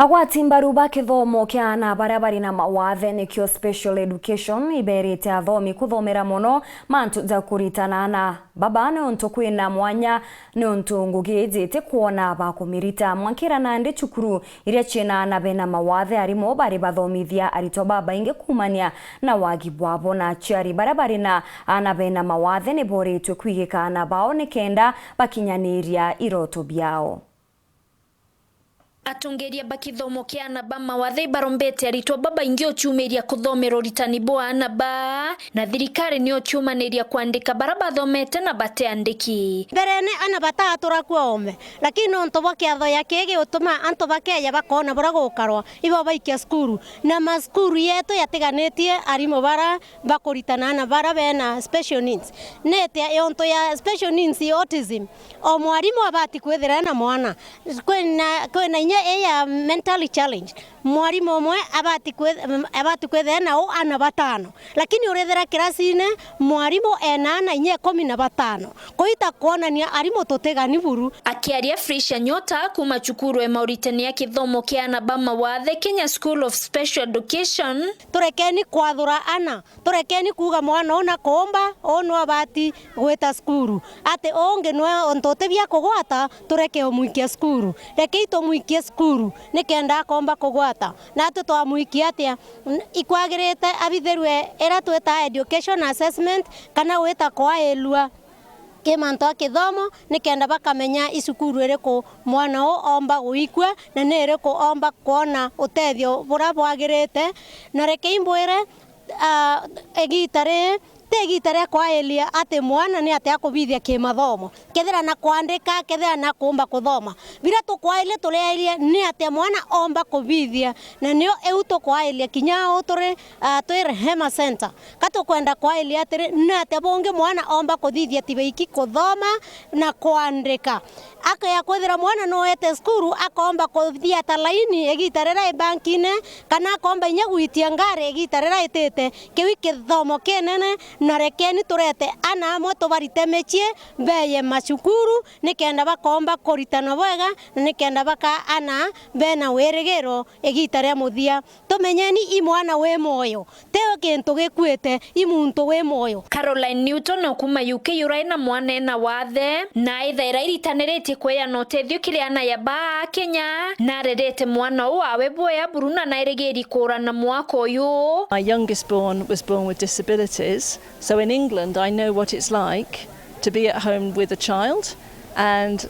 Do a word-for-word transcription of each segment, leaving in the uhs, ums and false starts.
Agwati mbaru ba kithomo kia aana baria bari na mawathe, nikio special education, iberite athomi kuthomera mono mantu ja kuritana aana baba, niuntu kwina mwanya, niuntu ngugi iji itikwona ba kumirita. Mwankira nandi cukuru iria ciina aana bena mawathe, arimu bari bathomithia aritwa babaingi kuumania na wagi bwabo, na aciari baria bari na aana bena mawathe niboritwe kwigika aana bao nikenda bakinyaniria iroto biao. Atongeria ba kithomo kia aana ba mawathe ibarombete aritwa babaingi uciumiria kuthomera uritani bwa aana baa, na thirikari nio ciumaniria kwandika bara bathomete na batiandiki. Mberene aana bataatura kuo oome, lakini nontu bwa kiatho ya kii giutuma antu bakeeja bakoona buria gukarwa, ibo baikia cukuru, na macukuru yetu yatiganitie arimu bara bakuritana na bara bena special needs. Nitia yontu ya special needs, autism, o mwarimu abati kwithira ena mwana. Kwina, kwina inya ii ya mentally challenge. Mwarimu umwe abati kwi-, abati kwithira ena u ana batano, lakini urithira kirasine mwarimu ena ana inya ikumi na batano. Kuita kwonania arimu tutigani buru. Akiaria Felicia Nyota kuuma cukuru ya mauritani ya kithomo kia ana ba mawathe, Kenya School of Special Education, turekeni kwathura ana. Turekeni kuuga mwana uu nakuumba, uu nwe ubati gwita cukuru. Ati uu ungi nwe untu uti bia kugwata, tureke umwikie cukuru. Rekei tumwikie cukuru, nikenda akoomba kugwata. Natwi twamwikia atia? N-, ikwagirite abithirwe iria twitaa education assessment, kana gwita kwailua ki mantu a kithomo, nikenda bakamenya i cukuru iriku mwana uu oomba guikua, na ni iriku oomba kwona utethio buria bwagirite. Na rekei mbwire, ah, igiita riri ti igiita ria kwairia ati mwana ni atia akubithia kimathomo, kethira na kwandika, kethira na kuumba kuthoma. Biria tukwairia turiairie ni atia mwana oomba kubithia, na nio iu tukwairia kinya uu turi, ah, twi Rehema Center. Ka tukwenda kwairia atiri, ni atia bungi mwana oomba kuthithia tibaiki kuthoma na kwandika? Akea kwithira mwana nuete cukuru, akoomba kuthiata laini igiita riria i bankine, kana akoomba inya gwitia ngari igiita riria itite. Kiu i kithomo kinene, na rekeni turete ana amwe tubarite micii, beeye macukuru, nikenda bakoomba kuritana bwega, na nikenda bakaa ana bena wirigiro igiita ria muthia. Tumenyeni i mwana wi mwoyo, ti kintu gikuite, i muntu wi mwoyo. Caroline Newton o kuuma U K urai na mwana ena wathe, na aithaira iritaniritie kweana utethio kiri ana ya baa Kenya, na arerete mwana uu wawe bwea buru na nairigiri kuurana mwaka uyu. My youngest born was born with disabilities, so in England I know what it's like to be at home with a child, and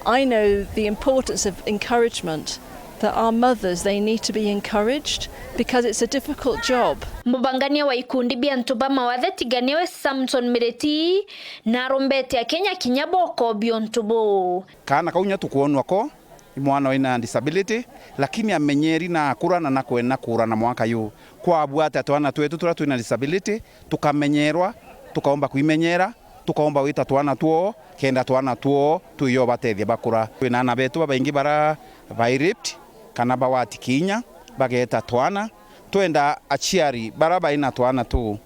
I know the importance of encouragement, that our mothers, they need to be encouraged because it's a difficult job. Mubangania wa ikundi bia antu ba mawathe Tigania West Samson Mireti narombete Akenya kinya bokobia untu buu. Kaana kau nya tukwonwa ko i mwana wina disability, lakini amenyeri na akura na nakwenda kuura na mwaka yu. Kwabua ati twana twetu turia twina disability tukamenyerwa, tukaomba kwimenyera, tukaomba gwita twana twoo, kenda twana twoo twiyo batethia bakura. Twina ana betu babaingi bara bai raped kana bawati kinya, bageta twana. Twenda aciari bara baina twana tuu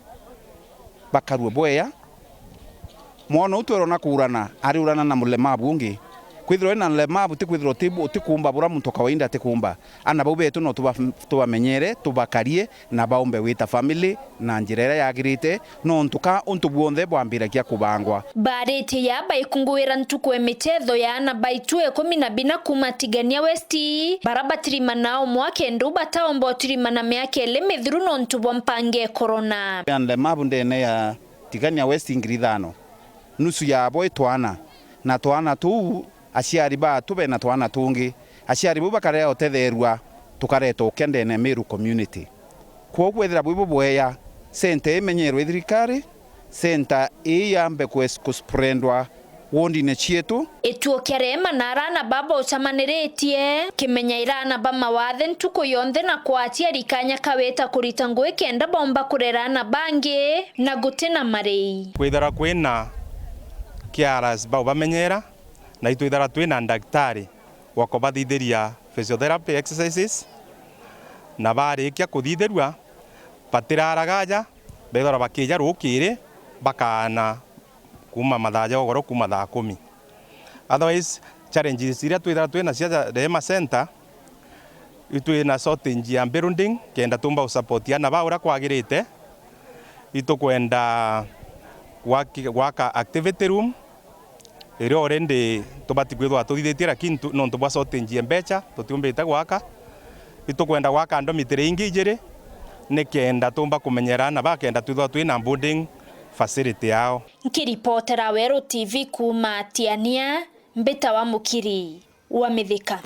bakarue bweya. Mwana uu twerwa na kuurana, ariurana na mulemavu ungi. Kwithirwa wina ulemavu ti kwithirwa uti-, utikuumba bura muntu kawaida atikuumba. Ana bau betu no tuba-, tubamenyere, tubakarie, na baumbe gwita family na njira iria yagirite, nontu ka untu bwonthe bwambiragia kubangwa. Baaritie ya baikunguira ntuku ya michetho ya ana baitu ikumi na bina kuuma Tigania West, bara batirimana umwe akenda u bataomba utirimana miaka ili mithiru nontu bwa mpangi ya corona. Ana lemavu ndene ya Tigania West ngiri ithano, nusu yabo i twana, na twana tuu aciari baatu bena twana tungi. Aciari bau bakareea utetherua, tukareta ukia ndene ya Meru community. Kwoou kwethira bwi bubweya, center imenyerwe i thirikari, center ii yambe kwes-, kusprendwa wondine cietu. Gituo kia Rehema na arana baba ucamaniritie kimenya irana ba mawathe ntuku yonthe na kwa aciari kanya kawita kurita ngugi kenda baumba kurera ana bangi na guti na marii. Kwithirwa kwina carers bau bamenyera, na itwithirwa twina ndagitari wa kubathithiria physiotherapy exercises, na barikia kuthithirua, batiraraga aja, bethirwa bakija rukiri, bakaana kuuma mathaa ja ugoro, kuuma thaa kumi. Otherwise, challenges iria twithirwa twina cia ja-, Rehema Center, Itwi na shortage ya building, kenda tumba usupport ana ba uria kwagirite. Itukwenda gwaki-, gwaka activity room, iria already tubati kwithwa tuthithitie, lakini tu-, nontu bwa shortage ya mbecha, tutiumbite gwaka. Itukwenda gwaka dormitory ingi ijiri, ni kenda tumba kumenyera ana ba kenda twithwa twi na boarding facility yao. Nkiripotera Weru T V kuuma Tiania, mbita wa Mukiri wa Mithika.